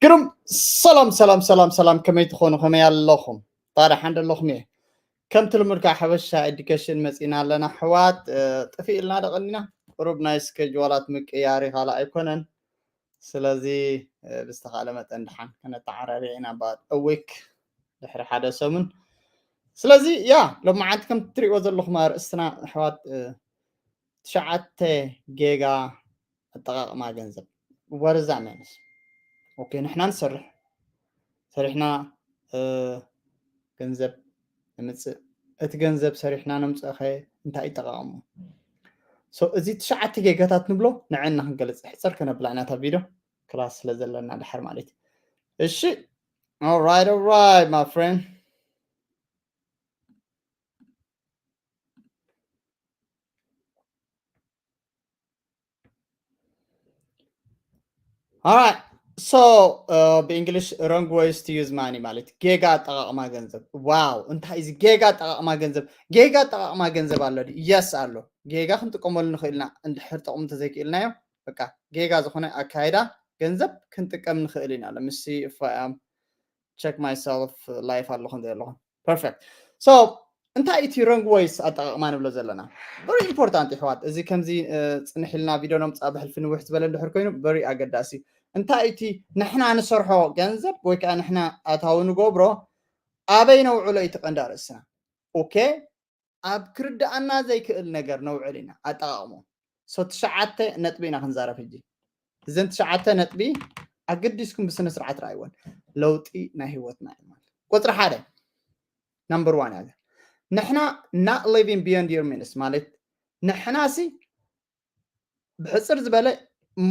ግሩም። ሰላም ሰላም ሰላም ሰላም፣ ከመይ ትኾኑ? ከመይ ኣለኹም? ባ ደሓን ዶ ኣለኹም? እየ ከምቲ ልሙድ ካብ ሓበሻ ኤዱኬሽን መፂና ኣለና ኣሕዋት። ጥፊእ ኢልና ዶ ቀኒና? ቁሩብ ናይ ስኬጅዋላት ምቅያር ይኻላ ኣይኮነን። ስለዚ ብዝተኻለ መጠን ደሓን ከነተዓራርየ ኢና፣ about a week ድሕሪ ሓደ ሰሙን። ስለዚ ያ ሎማዓንቲ ከም ትሪእዎ ዘለኹም ኣርእስትና ኣሕዋት፣ ትሽዓተ ጌጋ ኣጠቓቕማ ገንዘብ። What does that mean? ኦኬ፣ ንሕና ንሰርሕ፣ ሰሪሕና ገንዘብ ንምፅእ፣ እቲ ገንዘብ ሰሪሕና ነምፅእኸ እንታይ ይጠቃቅሙ? እዚ ትሽዓተ ጌጋታት ንብሎ ንዕና ክንገልፅ ሕፅር ከነብላ ኢና እታ ቪድዮ፣ ክላስ ስለ ዘለና ድሓር ማለት እዩ። እሺ፣ all right, all right, my friend. All right. So ብእንግሊሽ wrong ways to use money ማለት ጌጋ ኣጠቃቅማ ገንዘብ። ዋው፣ እንታይ እዚ ጌጋ ኣጠቃቅማ ገንዘብ? ጌጋ ኣጠቃቅማ ገንዘብ ኣሎ ድዩ? የስ ኣሎ። ጌጋ ክንጥቀመሉ ንኽእል ኢና፣ እንድሕር ጥቅሚ እንተዘይክእልናዮ በቃ ጌጋ ዝኾነ ኣካይዳ ገንዘብ ክንጥቀም ንኽእል ኢና። ለምሲ if I am check myself life ኣለኹ እንደ ኣለኹ። Perfect. So እንታይ እቲ wrong ways ኣጠቃቅማ ንብሎ ዘለና? Very important ይሕዋት። እዚ ከምዚ ፅንሕ ኢልና ቪድዮ ነምፃ ብሕልፊ ንውሕ ዝበለ እንድሕር ኮይኑ very ኣገዳሲ። እንታይ እቲ ንሕና ንሰርሖ ገንዘብ ወይ ከዓ ንሕና ኣታዊ ንገብሮ ኣበይ ነውዕሎ እዩ እቲ ቀንዲ ኣርእስና። ኦኬ፣ ኣብ ክርድኣና ዘይክእል ነገር ነውዕል ኢና ኣጠቃቅሞ። So ትሽዓተ ነጥቢ ኢና ክንዛረብ ሕጂ። እዘን ትሽዓተ ነጥቢ ኣገዲስኩም ብስነ ስርዓት ረኣይወን። ለውጢ ናይ ህይወትና እዩ ማለት። ቁፅሪ ሓደ፣ number one እያ። ንሕና not living beyond your means ማለት ንሕና ሲ ብሕፅር ዝበለ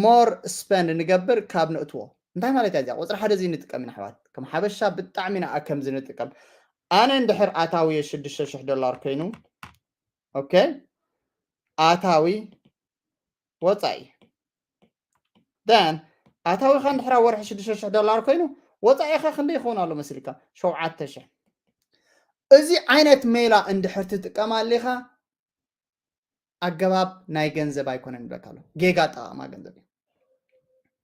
more spend ንገብር ካብ ንእትዎ። እንታይ ማለት እያ እዚኣ? ቁፅሪ ሓደ እዚ ንጥቀም ኢና ኣሕዋት። ከም ሓበሻ ብጣዕሚ ኢና ከምዚ ንጥቀም። ኣነ እንድሕር ኣታዊ ሽዱሽተ ሽሕ ዶላር ኮይኑ፣ ኦኬ፣ ኣታዊ ወፃኢ፣ then ኣታዊኻ እንድሕር ኣብ ወርሒ ሽዱሽተ ሽሕ ዶላር ኮይኑ ወፃኢኻ ክንደይ ይኸውን ኣሎ መሲልካ? ሸውዓተ ሽሕ። እዚ ዓይነት ሜላ እንድሕር ትጥቀም ኣሊኻ ኣገባብ ናይ ገንዘብ ኣይኮነን ይብለካ ኣሎ። ጌጋ ኣጠቃቅማ ገንዘብ እዩ።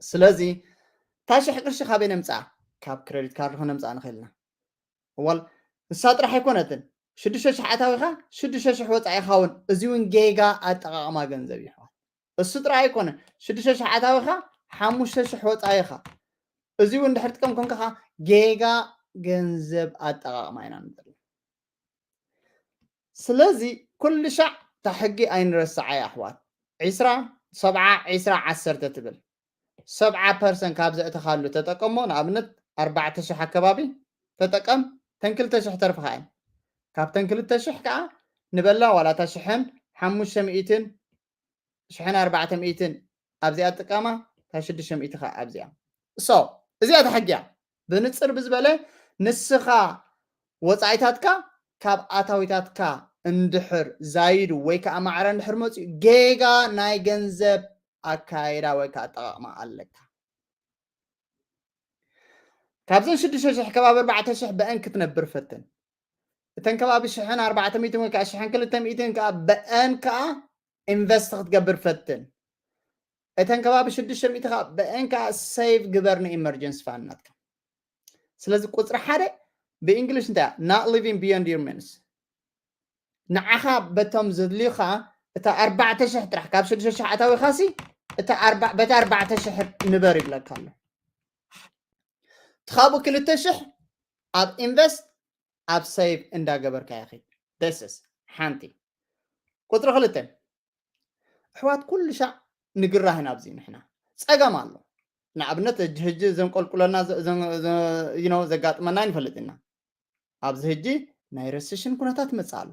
ስለዚ እታ ሽሕ ቅርሺ ካበይ ነምፅኣ? ካብ ክሬዲት ካርድ ከነምፅኣ ንኽእል ኢና። እዋል ንሳ ጥራሕ ኣይኮነትን፣ ሽዱሽተ ሽሕ ኣታዊኻ ሽዱሽተ ሽሕ ወፃኢኻ እውን፣ እዚ እውን ጌጋ ኣጠቃቅማ ገንዘብ እዩ። እሱ ጥራሕ ኣይኮነን፣ ሽዱሽተ ሽሕ ኣታዊኻ ሓሙሽተ ሽሕ ወፃኢኻ፣ እዚ እውን ድሕር ጥቀም ኮንካ ጌጋ ገንዘብ ኣጠቃቅማ ኢና ንብል። ስለዚ ኩሉ ሻዕ እታ ሕጊ ኣይንረስዓ ኣሕዋት። ዒስራ፣ ሰብዓ፣ ዒስራ፣ ዓሰርተ ትብል። ሰብዓ ፐርሰንት ካብ ዘእተኻሉ ተጠቀሞ። ንኣብነት ኣርባዕተ ሽሕ ኣከባቢ ተጠቀም፣ ተን ክልተ ሽሕ ተርፍኻ እየን። ካብተን ክልተ ሽሕ ከዓ ንበላ ዋላ እታ ሽሕን ሓሙሽተ ሚእትን ሽሕን ኣርባዕተ ሚእትን ኣብዚኣ ጥቀማ፣ እታ ሽዱሽተ ሚእቲ ከዓ ኣብዚኣ። So እዚኣ እታ ሕጊ እያ። ብንፅር ብዝበለ ንስኻ ወፃኢታትካ ካብ ኣታዊታትካ እንድሕር ዛይዱ ወይ ከዓ ማዕረ እንድሕር መፅኡ ጌጋ ናይ ገንዘብ ኣካይዳ ወይ ከዓ ኣጠቃቅማ ኣለካ። ካብዘን ሽዱሽተ ሽሕ ከባቢ ኣርባዕተ ሽሕ ብአን ክትነብር ፈትን። እተን ከባቢ ሽሕን ኣርባዕተ ሚእትን ወይ ከዓ ሽሕን ክልተ ሚእትን ከዓ ብአን ከዓ ኢንቨስት ክትገብር ፈትን። እተን ከባቢ ሽዱሽተ ሚእቲ ከዓ ብአን ከዓ ሴቭ ግበር ንኢመርጀንሲ ፋንድ ናትካ። ስለዚ ቁፅሪ ሓደ ብእንግሊሽ እንታይ እያ? Not living beyond your means። ንዓኻ በቶም ዘድልዩኻ እታ ኣርባዕተ ሽሕ ጥራሕ ካብ ሽዱሽተ ሽሕ ኣታዊኻሲ እታ ኣርባ-፣ በታ ኣርባዕተ ሽሕ ንበር ይብለካ ኣሎ። እቲ ካብኡ ክልተ ሽሕ ኣብ ኢንቨስት ኣብ ሴቭ እንዳገበርካ ይኺድ። ደስስ ሓንቲ። ቁፅሪ ክልተ፣ ኣሕዋት ኩሉ ሻዕ ንግራህ ኢና ኣብዚ ንሕና። ፀገም ኣሎ። ንኣብነት ሕጂ፣ ሕጂ ዘንቆልቁለና ዘ-፣ ዘ-፣ ዘ-፣ you know፣ ዘጋጥመና ይንፈልጥ ኢና። ኣብዚ ሕጂ ናይ ረሰሽን ኩነታት ይመፅእ ኣሎ።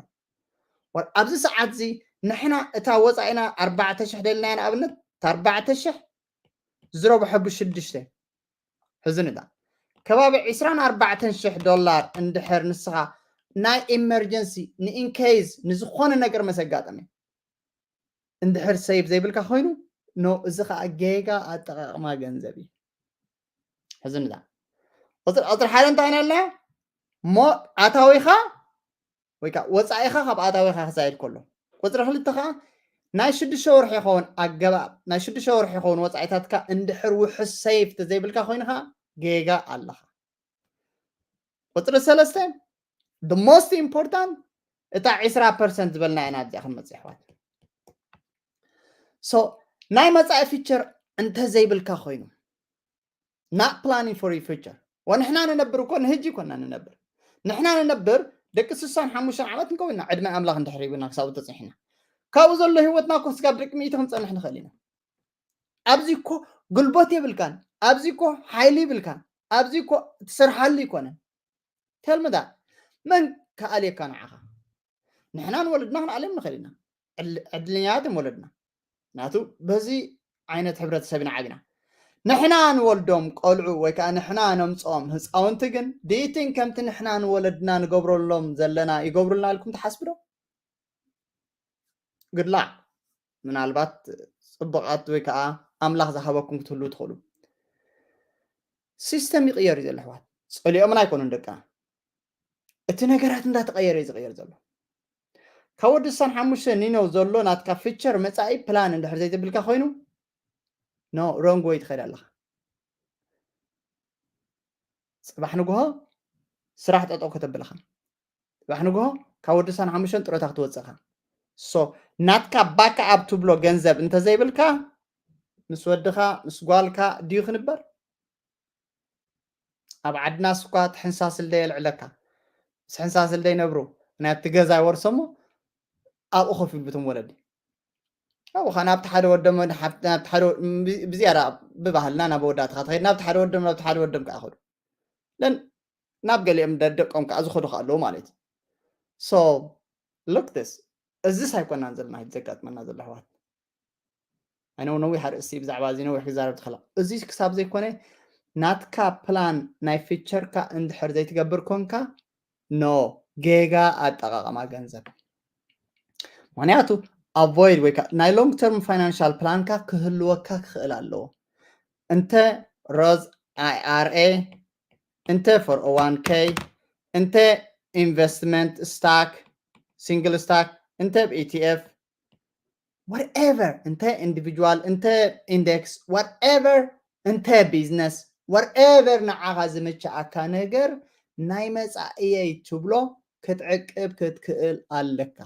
ወር ኣብዚ ሰዓት እዚ ንሕና እታ ወፃኢና ኣርባዕተ ሽሕ ደልናያ ንኣብነት፣ እታ ኣርባዕተ ሽሕ ዝረብሖ ብሽዱሽተ ሕዚ ንዳ ከባቢ ዒስራን ኣርባዕተን ሽሕ ዶላር እንድሕር ንስኻ ናይ ኢመርጀንሲ ንኢንኬዝ ንዝኾነ ነገር መሰጋጠመ እንድሕር ሴቭ ዘይብልካ ኮይኑ፣ ኖ፣ እዚ ከዓ ጌጋ ኣጠቃቅማ ገንዘብ እዩ። ሕዚ ንዳ ቁፅሪ፣ ቁፅሪ ሓደ እንታይ ኢና ኣለና? ሞ ኣታዊኻ ወይ ከዓ ወፃኢኻ ካብ ኣታዊኻ ክዛይድ ከሎ። ቁፅሪ ክልተ ከዓ ናይ ሽዱሽተ ወርሒ ይኸውን ኣገባብ፣ ናይ ሽዱሽተ ወርሒ ይኸውን ወፃኢታትካ እንድሕር ውሑስ ሴቭ ተዘይብልካ ኮይኑ ከዓ ጌጋ ኣለኻ። ቁፅሪ ሰለስተ፣ the most important፣ እታ ዕስራ ፐርሰንት ዝበልና ኢና ኣብዚኣ ክንመፅእ ኣሕዋት። So ናይ መፃኢ ፊቸር እንተዘይብልካ ኮይኑ፣ not planning for your future። ወንሕና ንነብር እኮ ንህጂ ኮና ንነብር። ንሕና ንነብር ደቂ ስሳን ሓሙሽተን ዓመት ንከውንና ዕድመ ኣምላኽ እንድሕር ሂቡና ክሳብ ተፅንሕና። ካብኡ ዘሎ ህይወትና እኮ ስጋብ ደቂ ሚእቲ ክንፀንሕ ንኽእል ኢና። ኣብዚ እኮ ጉልበት የብልካን፣ ኣብዚ እኮ ሓይሊ ይብልካን፣ ኣብዚ እኮ ትሰርሓሉ ይኮነን። ተልምዳ መን ከኣልየካ ንዓኻ? ንሕናን ወለድና ክንኣልዮም ንኽእል ኢና። ዕል- ዕድለኛታት እዮም ወለድና። ናቱ በዚ ዓይነት ሕብረተሰብ ኢና ዓቢና። ንሕና ንወልዶም ቆልዑ ወይ ከዓ ንሕና ነምፅኦም ህፃውንቲ ግን ድይትን ከምቲ ንሕና ንወለድና ንገብረሎም ዘለና ይገብሩልና ኢልኩም ትሓስቡ ዶ? ግድላዕ ምናልባት ፅቡቓት ወይ ከዓ ኣምላኽ ዝሃበኩም ክትህሉ ትኽእሉ። ሲስተም ይቕየር እዩ ዘሎ ኣሕዋት። ፀሊኦምን ኣይኮኑን ደቅና። እቲ ነገራት እንዳተቐየረ እዩ ዝቕየር ዘሎ። ካብ ወዲ ስሳን ሓሙሽተ ኒኖ ዘሎ ናትካ ፊቸር መፃኢ ፕላን እንድሕር ዘይተብልካ ኮይኑ፣ no, wrong way ትኸይድ ኣለኻ። ፅባሕ ንግሆ ስራሕ ጠጠው ከተብልኻ፣ ፅባሕ ንግሆ ካብ ወዲ ስሳን ሓሙሽተን ጥሮታ ክትወፅእኻ። So ናትካ ባካ ኣብ ትብሎ ገንዘብ እንተዘይብልካ ምስ ወድኻ ምስ ጓልካ ድዩ ክንበር? ኣብ ዓድናስ እኳ ትሕንሳስ ልደ የልዕለካ። ምስ ሕንሳስ ልደ ይነብሩ። ናብቲ ገዛ ይወርሶ እሞ ኣብኡ ኮፍ ይብሉ እቶም ወለዲ። ኣብኡ ኸዓ ናብቲ ሓደ ወዶም፣ ናብቲ ሓደ ወ-፣ ብ-፣ ብዝያዳ ብባህልና ናብ ኣወዳእታ ትኸይድ፣ ናብቲ ሓደ ወዶም፣ ናብቲ ሓደ ወዶም ከዓ ኸዱ። ለን ናብ ገሊኦም ደ-፣ ደቆም ከዓ ዝኸዱ ከዓ ኣለዉ ማለት እዩ። So look this፣ እዚስ ኣይኮናን ዘለና ዘጋጥመና ዘሎ ኣሕዋት። ኣነ ነዊሕ ኣርእስቲ ብዛዕባ እዚ ነዊሕ ክዛረብ ትኽእላ። እዚ ክሳብ ዘይኮነ ናትካ ፕላን ናይ ፊቸርካ እንድሕር ዘይትገብር ኮንካ፣ no፣ ጌጋ ኣጠቓቕማ ገንዘብ። ምኽንያቱ avoid ወይ ከዓ ናይ long term financial ፕላንካ ክህልወካ ክኽእል ኣለዎ። እንተ ሮዝ I R A፣ እንተ four oh one K፣ እንተ ኢንቨስትመንት ስታክ፣ ሲንግል ስታክ፣ እንተ ብ E T F፣ whatever፣ እንተ ኢንዲቪጁዋል፣ እንተ ኢንዴክስ፣ whatever፣ እንተ ቢዝነስ፣ whatever ንዓኻ ዝምችኣካ ነገር ናይ መጻኢየይ ትብሎ ክትዕቅብ ክትክእል ኣለካ።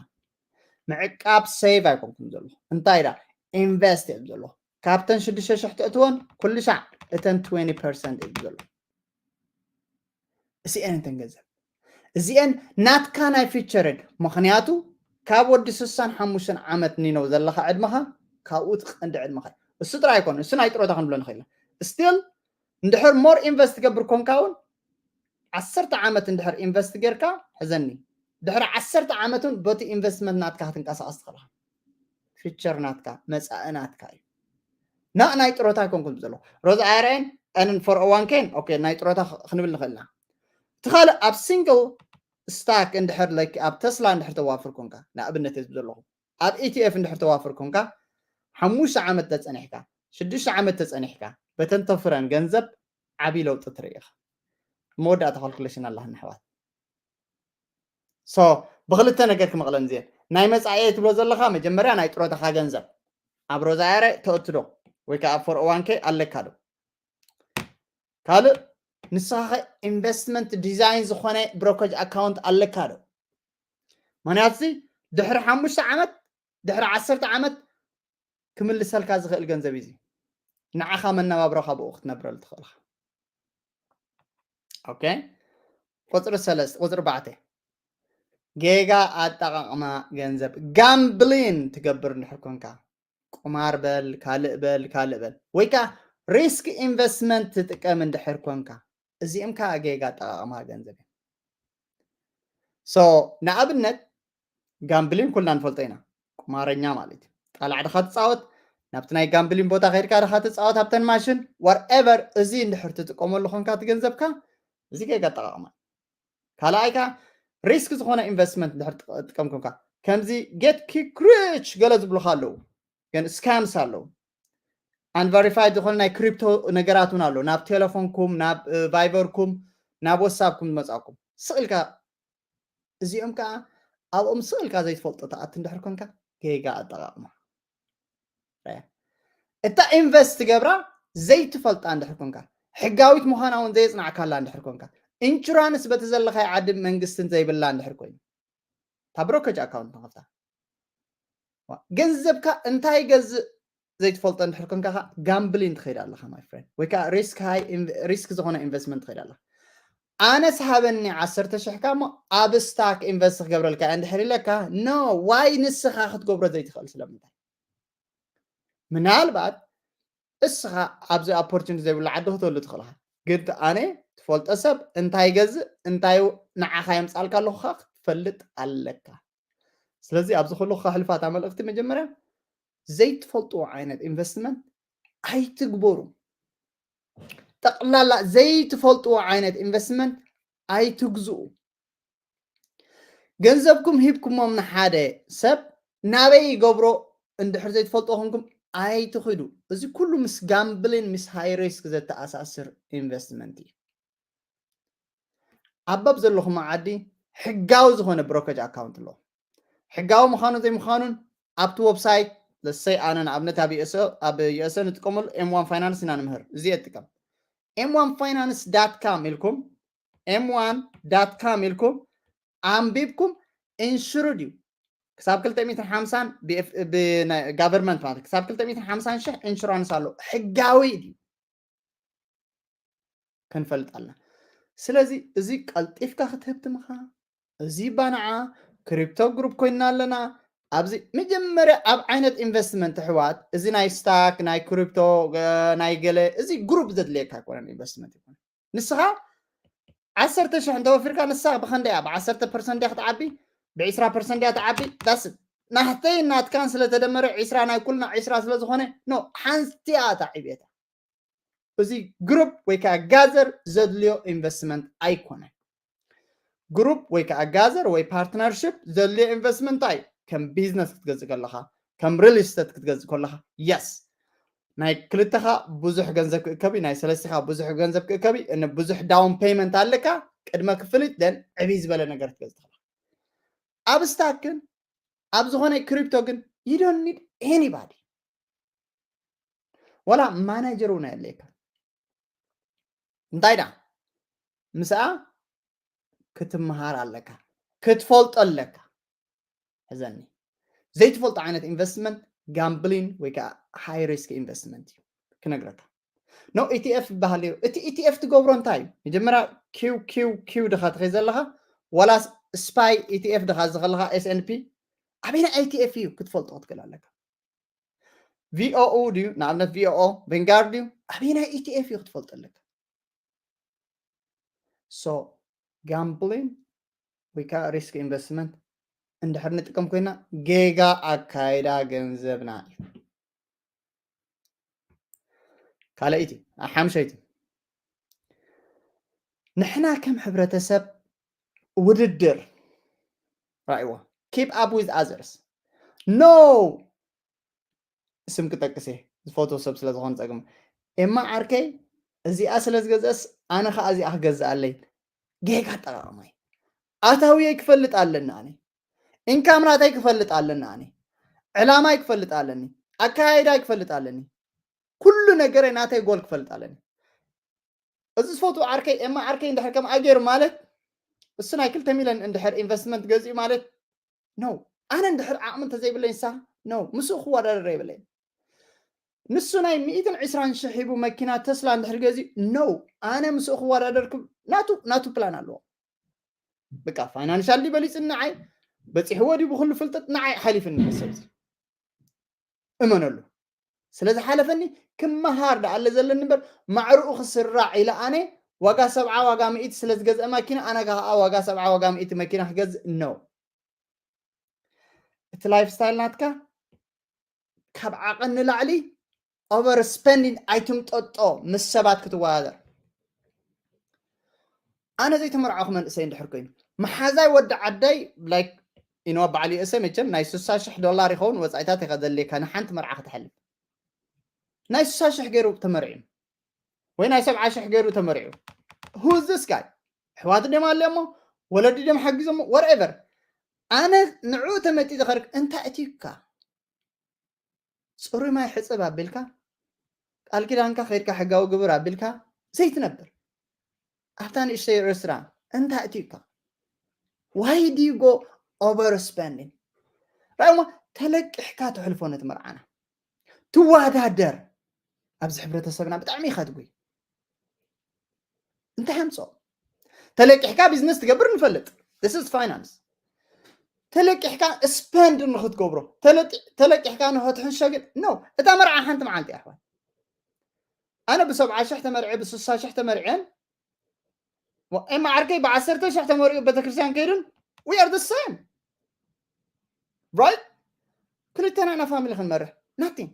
ምዕቃብ ሴቭ ኣይኮንኩም ዘሎ። እንታይ ዳ ኢንቨስት እዮም ዘሎ። ካብተን ሽዱሽተ ሽሕ ትእትወን ኩሉ ሻዕ እተን twenty percent እዮም ዘሎ። እዚአን እንተን ገንዘብ እዚአን ናትካ ናይ ፊቸርን። ምኽንያቱ ካብ ወዲ ስሳን ሓሙሽተን ዓመት ኒነው ዘለኻ ዕድመኻ ካብኡ ትቐንዲ ዕድመኻ እዩ። እሱ ጥራይ ኣይኮነ፣ እሱ ናይ ጥሮታ ክንብሎ ንኽእል ኢና። ስቲል እንድሕር ሞር ኢንቨስት ትገብር ኮንካ እውን ዓሰርተ ዓመት እንድሕር ኢንቨስት ጌርካ ሕዘኒ፣ ድሕሪ ዓሰርተ ዓመት እውን በቲ ኢንቨስትመንት ናትካ ክትንቀሳቐስ ትኽእል ኢኻ። ፊቸር ናትካ፣ መጻኢ ናትካ እዩ። ና ናይ ጥሮታ ኣይኮንኩም ዘሎ። ሮዝ I R A ን ፎር ኦ ዋን ኬ ን፣ ኦኬ፣ ናይ ጥሮታ ክ-፣ ክንብል ንኽእል ኢና። እቲ ካልእ ኣብ ሲንግል ስታክ እንድሕር፣ ላይክ፣ ኣብ ተስላ እንድሕር ተዋፍር ኮንካ፣ ንኣብነት እየ ዘለኹ፣ ኣብ E T F እንድሕር ተዋፍር ኮንካ፣ ሓሙሽተ ዓመት ተጸኒሕካ፣ ሽዱሽተ ዓመት ተጸኒሕካ፣ በተን ተፍረን ገንዘብ ዓብዪ ለውጢ ትርኢ ኢኻ። መወዳእታ ካልኩሌሽን ኣለሃ ንኣሕዋት። So ብክልተ ነገር ክመቕለን እዚአን። ናይ መጻኢ ትብሎ ዘለኻ መጀመርያ ናይ ጥሮታኻ ገንዘብ ኣብ ሮዝ I R A ተእቱ ዶ ወይ ከዓ ኣብ ፎር ኦ ዋን ኬ ኣለካ ዶ? ካልእ ንስኻ ኢንቨስትመንት ዲዛይን ዝኾነ ብሮከጅ ኣካውንት ኣለካ ዶ? ምኽንያቱ ድሕሪ ሓሙሽተ ዓመት፣ ድሕሪ ዓሰርተ ዓመት ክምልሰልካ ዝኽእል ገንዘብ እዩ። እዚ ንዓኻ መነባብሮኻ ብኡ ክትነብረሉ ትኽእል ኢኻ። ኦኬ፣ ቁፅሪ ሰለስተ፣ ቁፅሪ ኣርባዕተ፣ ጌጋ ኣጠቓቕማ ገንዘብ፣ ጋምብሊን ትገብር እንድሕር ኮንካ፣ ቁማር በል፣ ካልእ በል፣ ካልእ በል፣ ወይ ከዓ ሪስክ ኢንቨስትመንት ትጥቀም እንድሕር ኮንካ፣ እዚኦም ከዓ ጌጋ ኣጠቓቕማ ገንዘብ እዮም። So ንኣብነት ጋምብሊን ኩልና ንፈልጦ ኢና፣ ቁማረኛ ማለት እዩ። ጣላዕ ድኻ ትፃወት፣ ናብቲ ናይ ጋምብሊን ቦታ ከይድካ ድኻ ትፃወት፣ ኣብተን ማሽን፣ whatever፣ እዚ እንድሕር ትጥቀመሉ ኮንካ እቲ ገንዘብካ፣ እዚ ጌጋ ኣጠቓቕማ። ካልኣይ ከዓ ሪስክ ዝኾነ ኢንቨስትመንት እንድሕር ትጥቀም ኮንካ፣ ከምዚ ጌት ኪክ ሪች ገለ ዝብሉኻ ኣለዉ፣ ግን ስካምስ ኣለዉ። ኣንቨሪፋይድ ዝኾነ ናይ ክሪፕቶ ነገራት እውን ኣሎ። ናብ ቴሌፎንኩም፣ ናብ፣ እ፣ ቫይበርኩም፣ ናብ ወትሳፕኩም ዝመጻኩም። ስቕ ኢልካ እዚኦም ከዓ ኣብኦም ስቕ ኢልካ ዘይትፈልጦ ትኣቱ እንድሕር ኮንካ ጌጋ ኣጠቓቕማ። ራያ። እታ ኢንቨስት ትገብራ ዘይትፈልጣ እንድሕር ኮንካ፣ ሕጋዊት ምዃና እውን ዘየፅናዕካላ እንድሕር ኮንካ፣ ኢንሹራንስ በቲ ዘለኻይ ዓድን መንግስትን ዘይብላ እንድሕር ኮይኑ፣ እታ ብሮከጅ ኣካውንት ንኸፍታ። ገንዘብካ እንታይ ገዝእ ዘይትፈልጦ እንድሕር ኮንካ፣ ጋምብሊን ትኸይድ ኣለኻ ማይ ፍሬንድ፣ ወይ ከዓ ሪስክ ሃይ፣ ሪስክ ዝኾነ ኢንቨስትመንት ትኸይድ ኣለኻ። ኣነስ ሃበኒ ዓሰርተ ሽሕካ እሞ ኣብ ስታክ ኢንቨስት ክገብረልካ እየ እንድሕር ኢለካ፣ ኖ ዋይ፣ ንስኻ ክትገብሮ ዘይትኽእል ስለምንታይ? ምናልባት እስኻ ኣብዚ ኦፖርቹኒቲ ዘይብሉ ዓዲ ክትህሉ ትኽእል ኢኻ። ግን ኣነ ትፈልጦ ሰብ እንታይ ይገዝእ እንታይ ንዓኻ የምፃልካ ኣለኹ ክትፈልጥ ኣለካ። ስለዚ ኣብዚ ኩሉ ከሕልፋታ መልእኽቲ መጀመርያ ዘይትፈልጥዎ ዓይነት ኢንቨስትመንት ኣይትግበሩ። ጠቕላላ ዘይትፈልጥዎ ዓይነት ኢንቨስትመንት ኣይትግዝኡ። ገንዘብኩም ሂብኩሞም ንሓደ ሰብ ናበይ ይገብሮ እንድሕር ዘይትፈልጡ ኮንኩም ኣይትኽዱ። እዚ ኩሉ ምስ ጋምብሊን ምስ ሃይ ሪስክ ዘተኣሳስር ኢንቨስትመንት እዩ። ኣብ በብ ዘለኹም ዓዲ ሕጋዊ ዝኾነ ብሮከጅ ኣካውንት ኣለዎ። ሕጋዊ ምዃኑ ዘይምዃኑን ኣብቲ ዌብሳይት ለሰይ ኣነ ንኣብነት ኣብ ዩኤስኤ ንጥቀመሉ ኤም ዋን ፋይናንስ ኢና ንምህር። እዚ እጥቀም ኤም ዋን ፋይናንስ ዳት ካም ኢልኩም ኤም ዋን ዳት ካም ኢልኩም ኣንቢብኩም ኢንሹርድ እዩ። ክሳብ ክልተ ሚእትን ሓምሳን ብጋቨርንመንት ማለት ክሳብ ክልተ ሚእትን ሓምሳን ሽሕ ኢንሹራንስ ኣሎ። ሕጋዊ ድዩ? ክንፈልጥ ኣለና። ስለዚ እዚ ቀልጢፍካ ክትህብትምኻ እዚ ባንዓ ክሪፕቶ ግሩፕ ኮይንና ኣለና። ኣብዚ መጀመርያ ኣብ ዓይነት ኢንቨስትመንት ኣሕዋት፣ እዚ ናይ ስታክ፣ ናይ ክሪፕቶ፣ ናይ ገለ፣ እዚ ግሩፕ ዘድልየካ ኣይኮነን። ኢንቨስትመንት ይኮነ ንስኻ ዓሰርተ ሽሕ እንተወፊርካ ንሳ ብኸንደይ እያ? ብዓሰርተ ፐርሰንት ድያ ክትዓቢ? ብዕስራ ፐርሰንት ድያ ትዓቢ? ዳስ ናህተይ ናትካን ስለተደመረ ዕስራ ናይ ኩልና ዕስራ ስለዝኾነ ኖ ሓንቲ እያ እታ ዕብየታ። እዚ ግሩፕ ወይ ከዓ ጋዘር ዘድልዮ ኢንቨስትመንት ኣይኮነን። ግሩፕ ወይ ከዓ ጋዘር ወይ ፓርትነርሽፕ ዘድልዮ ኢንቨስትመንት እንታይ? ከም ቢዝነስ ክትገዝእ ከለኻ፣ ከም ሪል ስቴት ክትገዝእ ከለኻ፣ የስ ናይ ክልተኻ ብዙሕ ገንዘብ ክእከብ እዩ፣ ናይ ሰለስቲኻ ብዙሕ ገንዘብ ክእከብ እዩ። እነ ብዙሕ ዳውን ፔይመንት ኣለካ ቅድመ ክፍሊት፣ ደን ዕብይ ዝበለ ነገር ክትገዝእ ከለኻ። ኣብ ስታክ ግን ኣብ ዝኾነ ክሪፕቶ ግን you don't need anybody። ወላ ማናጀር እውን ኣየድልየካ። እንታይ ዳ ምስኣ ክትመሃር ኣለካ፣ ክትፈልጦ ኣለካ። ሕዘኒ ዘይትፈልጦ ዓይነት ኢንቨስትመንት ጋምብሊን ወይ ከዓ ሃይ ሪስክ ኢንቨስትመንት እዩ ክነግረካ። ኖ ኢቲኤፍ ይበሃል ነይሩ። እቲ ኢቲኤፍ ትገብሮ እንታይ እዩ? መጀመርያ ኪው ኪው ኪው ድኻ ትኸይ ዘለኻ ዋላ ስፓይ ኢቲኤፍ ድኻ እዚ ከለኻ ኤስኤንፒ ኣበይና ኢቲኤፍ እዩ ክትፈልጦ ክትክእል ኣለካ። ቪኦኡ ድዩ ንኣብነት ቪኦኦ ቬንጋርድ ድዩ ኣበይናይ ኢቲኤፍ እዩ ክትፈልጦ ኣለካ። ሶ ጋምብሊን ወይ ከዓ ሪስክ ኢንቨስትመንት እንድሕር ንጥቀም ኮይና ጌጋ ኣካይዳ ገንዘብና እዩ። ካልኣይቲ ሓምሸይቲ ንሕና ከም ሕብረተሰብ ውድድር ራእይዎ keep up with others no ስም ክጠቅስ እየ ዝፈትዎ ሰብ ስለ ዝኾነ ፀግም ኤማ ዓርከይ እዚኣ ስለ ዝገዝአስ ኣነ ከዓ እዚኣ ክገዝእ ኣለይ ጌጋ ኣጠቃቅማይ ኣታውየይ ክፈልጥ ኣለኒ ኣነ ኢንካም ናተይ ክፈልጥ ኣለኒ ኣነ ዕላማይ ክፈልጥ ኣለኒ ኣካያይዳይ ክፈልጥ ኣለኒ ኩሉ ነገረይ ናተይ ጎል ክፈልጥ ኣለኒ እዚ ዝፈትዎ ዓርከይ ኤማ ዓርከይ እንድሕር ከምኣ ገይሩ ማለት እሱ ናይ ክልተ ሚልዮን እንድሕር ኢንቨስትመንት ገዚኡ ማለት ነው ኣነ እንድሕር ዓቕሚ እንተዘይብለይ ንሳ ነው ምስኡ ክወዳደር የብለይ ንሱ ናይ ሚእትን ዕስራን ሽሕ ሂቡ መኪና ተስላ እንድሕር ገዚኡ ነው ኣነ ምስኡ ክወዳደር ናቱ ናቱ ፕላን ኣለዎ በቃ ፋይናንሻል ዲ በሊፅኒ ንዓይ በፂሕዎ ዲ ብኩሉ ፍልጠት ንዓይ ሓሊፍኒ ሰብ እመነሉ ስለዝሓለፈኒ ክመሃር ደኣለ ዘለኒ እምበር ማዕርኡ ክስራዕ ኢለ ኣነ ዋጋ ሰብዓ ዋጋ ምእቲ ስለዝገዝአ ማኪና ኣነ ከዓ ዋጋ ሰብዓ ዋጋ ምእቲ መኪና ክገዝእ ነው እቲ ላይፍ ስታይል ናትካ ካብ ዓቐን ንላዕሊ ኦቨር ስፐንዲንግ ኣይትምጠጦ ምስ ሰባት ክትወዳደር ኣነ ዘይተመርዓኹ መንእሰይ እንድሕር ኮይኑ መሓዛይ ወዲ ዓዳይ ላይክ ኢኖ በዓል ዩኤስኤ መቸም ናይ ስሳ ሽሕ ዶላር ይኸውን ወፃኢታት ኢኻ ዘድልየካ ንሓንቲ መርዓ ክትሓልፍ ናይ ስሳ ሽሕ ገይሩ ተመርዒ ወይ ናይ ሰብዓ ሽሕ ገይሩ ተመርዒ who's this guy ኣሕዋቱ ድዮም ኣለዮሞ ወለዲ ድዮም ሓጊዞሞ whatever ኣነ ንዕኡ ተመጢ ዝኸርክ እንታይ እትዩካ ፅሩይ ማይ ሕፅብ ኣቢልካ ቃል ኪዳንካ ከይድካ ሕጋዊ ግብር ኣቢልካ ዘይትነብር ኣብታ ንእሽተይ ሬስቶራንት እንታይ እትዩካ? Why do you go overspending? ራእሞ ተለቂሕካ ተሕልፎ ነቲ መርዓና ትወዳደር። ኣብዚ ሕብረተሰብና ብጣዕሚ ይኸትጉ። እንታይ ኣምፅኦ? ተለቂሕካ ቢዝነስ ትገብር ንፈልጥ። This is finance። ተለቂሕካ ስፐንድ ንክትገብሮ ተለቂሕካ ንክትሕንሾ ግን ኖ። እታ መርዓ ሓንቲ መዓልቲ ኣሕዋት። ኣነ ብሰብዓ ሽሕ ተመርዐ ብስሳ ሽሕ ተመርዐን ኤማ ዓርከይ ብዓሰርተ ሽሕ ተመሪዑ ቤተክርስትያን ከይዱን we are the same, right? ክልተና ኢና ፋሚሊ ክንመርሕ nothing።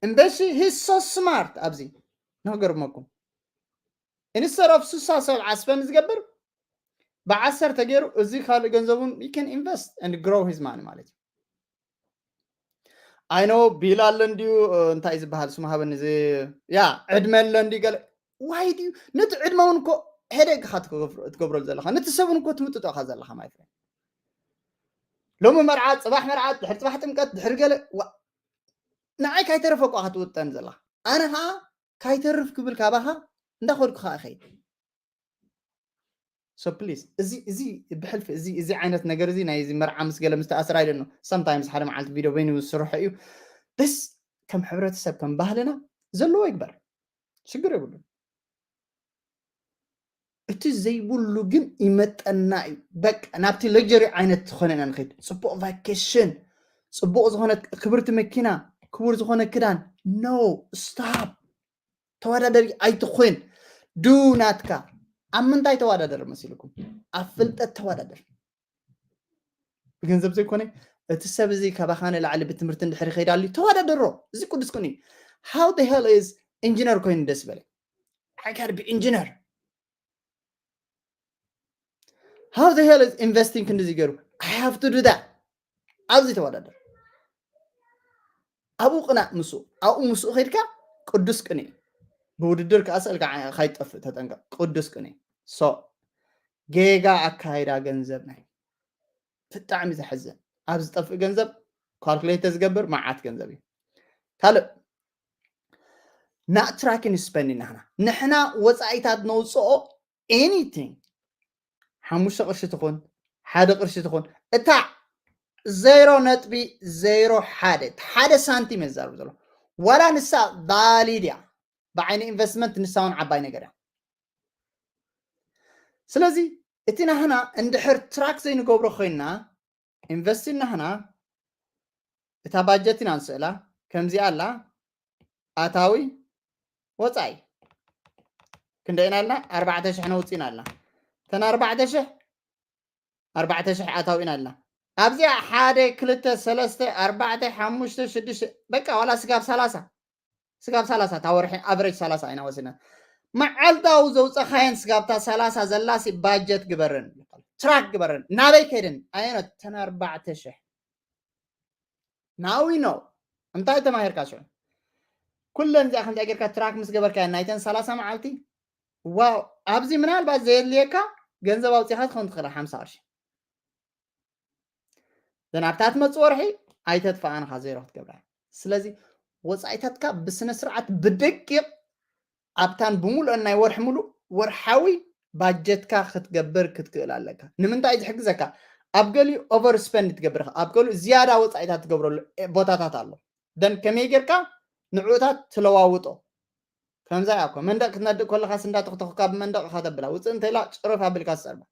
እምበሺ he's so smart ኣብዚ ንክገርመኩም instead of ስሳ ሰብዓ ስፐንድ ዝገብር ብዓሰርተ ገይሩ እዚ ካልእ ገንዘቡን he can invest and grow his money ማለት እዩ። I know ቢል ኣሎ እንድዩ እንታይ ዝበሃል ስሙ ሃበኒ እዚ ያ ዕድመ ኣሎ እንድዩ ገለ why do you ነቲ ዕድመ እውን እኮ headache ኢኻ ትገብረሉ ዘለኻ ነቲ ሰብ እውን እኮ ትምጥጦ ኢኻ ዘለኻ my friend። ሎሚ መርዓ ፅባሕ መርዓ ድሕሪ ፅባሕ ጥምቀት ድሕሪ ገለ ንዓይ ካይተረፈ እኳ ክትውጠን ዘለኻ ኣነ ከዓ ካይተርፍ ክብል ካባኻ እንዳኸድኩ ከዓ እኸይድ። So please እዚ እዚ ብሕልፊ እዚ እዚ ዓይነት ነገር እዚ ናይ እዚ መርዓ ምስ ገለ ምስ ተኣስር ኣይደኖ sometimes ሓደ መዓልቲ ቪድዮ በይኑ ዝስርሖ እዩ። በስ ከም ሕብረተሰብ ከም ባህልና ዘለዎ ይግበር ሽግር የብሉን። እቲ ዘይብሉ ግን ይመጠና እዩ። በቃ ናብቲ ለግጀሪ ዓይነት ዝኾነ ኢና ንኸይድ። ፅቡቕ ቫኬሽን፣ ፅቡቕ ዝኾነ ክብርቲ መኪና፣ ክቡር ዝኾነ ክዳን no stop። ተወዳደሪ ኣይትኾን። ዱ ናትካ ኣብ ምንታይ ተወዳደር መሲልኩም? ኣብ ፍልጠት ተወዳደር። ብገንዘብ ዘይኮነ እቲ ሰብ እዚ ካባኻ ንላዕሊ ብትምህርቲ እንድሕር ይኸይዳሉ ተወዳደሮ። እዚ ቅዱስ ቅኒ how the hell is ኢንጂነር ኮይኑ ደስ በለ I gotta be engineer how the hell is investing ክንድዚ ገይሩ I have to do that ኣብዚ ተወዳደር ኣብኡ ቅናእ ምስ ኣብኡ ምስ ከድካ ቅዱስ ቅኒ ብውድድር ከዓ ስእልካ ካይጠፍእ ተጠንቀቅ ቅዱስ ቅኒ so ጌጋ ኣካይዳ ገንዘብ ናይ ብጣዕሚ ዘሕዝን ኣብ ዝጠፍእ ገንዘብ ካልኩሌት ዝገብር መዓት ገንዘብ እዩ ካልእ not tracking spending ናህና ንሕና ወፃኢታት ነውፅኦ anything ሓሙሽተ ቅርሺ ትኹን ሓደ ቅርሺ ትኹን እታ ዜሮ ነጥቢ ዜሮ ሓደ ሓደ ሳንቲም የዛርብ ዘሎ ዋላ ንሳ ቫሊድ እያ ብዓይኒ ኢንቨስትመንት ንሳ እውን ዓባይ ነገር እያ ስለዚ እቲ ናህና እንድሕር ትራክ ዘይንገብሮ ኮይንና ኢንቨስቲ ናህና እታ ባጀት ኢና ንስእላ ከምዚኣ ኣላ ኣታዊ ወፃኢ ክንደይ ኢና ኣልና ኣርባዕተ ሽሕ ነውፅእ ኢና ኣልና እተን ኣርባዕተ ሽሕ ኣርባዕተ ሽሕ ኣታዊ ኢና ኣልና ኣብዚኣ ሓደ ክልተ ሰለስተ ኣርባዕተ ሓሙሽተ ሽዱሽተ በቃ ዋላ ስጋብ ሰላሳ ስጋብ ሰላሳ እታ ወርሒ ኣቨሬጅ ሰላሳ ኢና ወሲድና መዓልታዊ ዘውፀኻየን ስጋብታ ሰላሳ ዘላሲ ባጀት ግበረን ትራክ ግበረን ናበይ ከይደን ኣየኖት ተን ኣርባዕተ ሽሕ ናዊ ኖ እንታይ ተማሂርካ ሽዑ ኩለን እዚኣ ከምዚኣ ጌርካ ትራክ ምስ ገበርካየን ናይተን ሰላሳ መዓልቲ ዋው ኣብዚ ምናልባት ዘየድልየካ ገንዘብ ኣውፂኻ ትኸውን ትኽእል ሓምሳ ቅርሺ ዘን ኣብታ ትመፅእ ወርሒ ኣይተጥፋኣንኻ ዜሮ ክትገብራ ስለዚ ወፃኢታትካ ብስነ ስርዓት ብደቂቕ ኣብታን ብምሉአን ናይ ወርሒ ሙሉእ ወርሓዊ ባጀትካ ክትገብር ክትክእል ኣለካ ንምንታይ ዝሕግዘካ ኣብ ገሊኡ ኦቨር ስፐንድ ትገብር ኣብ ገሊኡ ዝያዳ ወፃኢታት ትገብረሉ ቦታታት ኣሎ ደን ከመይ ጌርካ ንዕኡታት ትለዋውጦ ከምዛ እያ እኮ መንደቕ ክትነድእ ከለኻ ስንዳ ተኽተኽካ ብመንደቕ ኢኻ ተብላ ውፅእ እንተኢላ ጭርፍ ኣቢልካ ትፀርባ